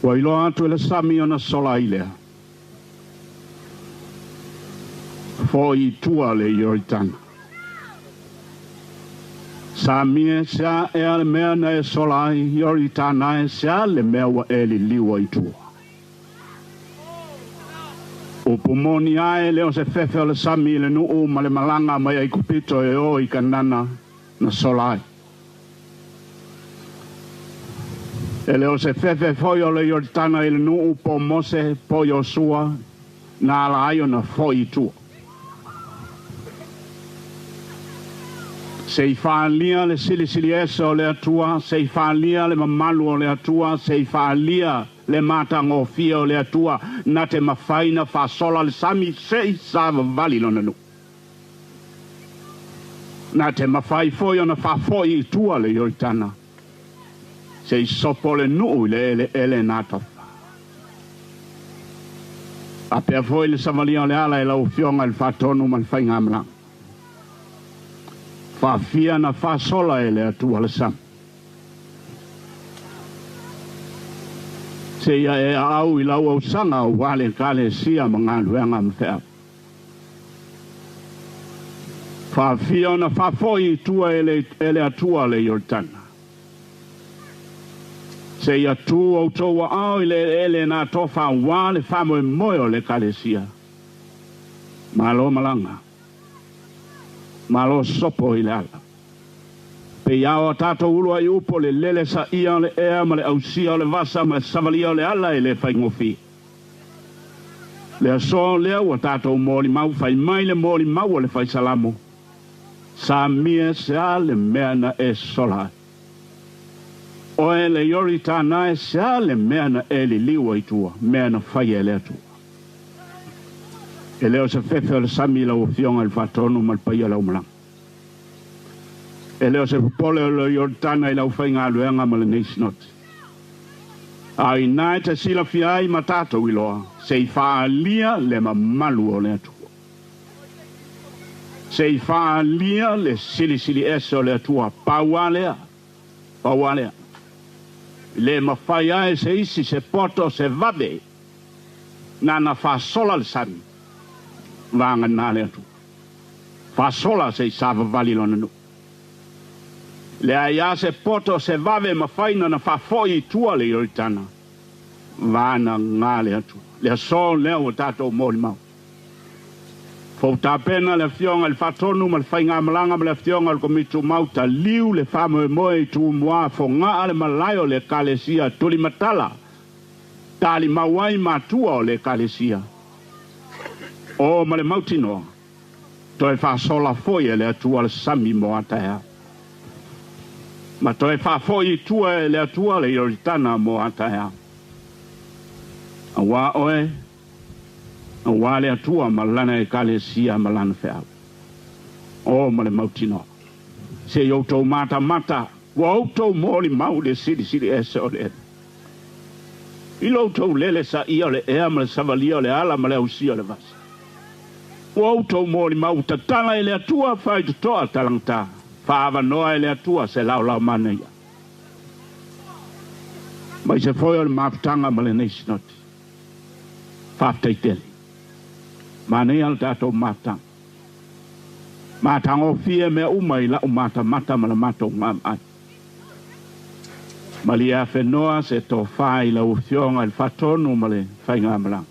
Ua iloa atu e le sami ona sola ai lea. Fo'i i tua le Ioritana. Sami e, se a ea le mea na e sola ai, Ioritana e, se a le mea ua e liliu ai i tua? Upu moni a e le o se fefe o le sami i le nuu ma le malaga mai Aikupito e o i Kanana na sola ai. E le o se fefe foi o le Ioritana i le nuu po o Mose po o Iosua na ala ai ona foi i tua. Se i faaalia le silisiliese o le Atua, se i faaalia le mamalu o le Atua, se i faaalia le matagofie o le Atua, na te mafai na faasola le sami se i savavali lona nuu. Na te mafai foi ona faafoi i tua le Ioritana, se i sopo le nuu i le eleele na tofa. Faapea foi le savalia o le ala e lau Afioga i le Faatonu ma le Faigamalaga. Faafia na faasola e le Atua le sami. Seia e aau i lau ausaga aua le Ekalesia ma galuega ma feau. Faafia ona faafoi i tua e le Atua le Ioritana. Seia tu outou aao i le eleele na tofa aua le faamoemoe o le Ekalesia. Malo malaga. Malo sopo i le ala. Pei ao a tatou uluai upu o le lele saia o le ea ma le ausia o le vasa ma le savalia o le ala e le faigofie. Le aso lea ua tatou molimau fai mai le molimau a le fai salamo, Samia se a le mea na e sola ai? Oe le Ioritana e se a le mea na e liliu ai tua, mea na faia e le Atua? E le o se fefe o le sami i lau Afioga i le Faatonu ma le paia o le aumalaga. E le o se popole o le Ioritana i le aufaigaluega ma lenei sinoti. A inā e te silafia ai ma tatou iloa, se i faaalia le mamalu o le Atua. Se i faaalia le silisili ese o le Atua. Pau a lea, pau a lea. E le mafai a e se isi se poto se vave nana faasola le sami, vagana le Atua. Faasola se i savavali lona nuu. Leai a se poto se vave mafai na faafoi i tua le Ioritana, vagana le Atua. Le aso lea ua tatou molimau. Fou tapena le Afioga i le Faatonu ma le Faigamalaga ma le Afioga i le Komiti Tumau taliu le faamoemoe i Tumua fogaa le malae o le Ekalesia tulimatala talimau ai matua o le Ekalesia. O ma le mautinoa, toe faasola foi e le Atua le sami mo a taeao. Ma toe faafoi i tua e le Atua le Ioritana mo a taeao. Auā oe, auā le Atua ma Lana Ekalesia ma Lana feau. O ma le mautinoa, se i outou matamata, ua outou molimau i le silisili ese o le I lo outou lele saia o le ea ma le savalia o le ala ma le ausia o le vasa. Ua outou molimau tatala e le Atua faitotoa talagata, faaavanoa e le Atua se laolao manaia. Mai se foi o le mafutaga ma lenei sinoti. Faafetai tele. Manaia le tatou mafutaga. Matagofie mea uma i lau matamata ma le matou vaavaai. Malie afenoa se tofa i lau Afioga i le Faatonu ma le Faigamalaga.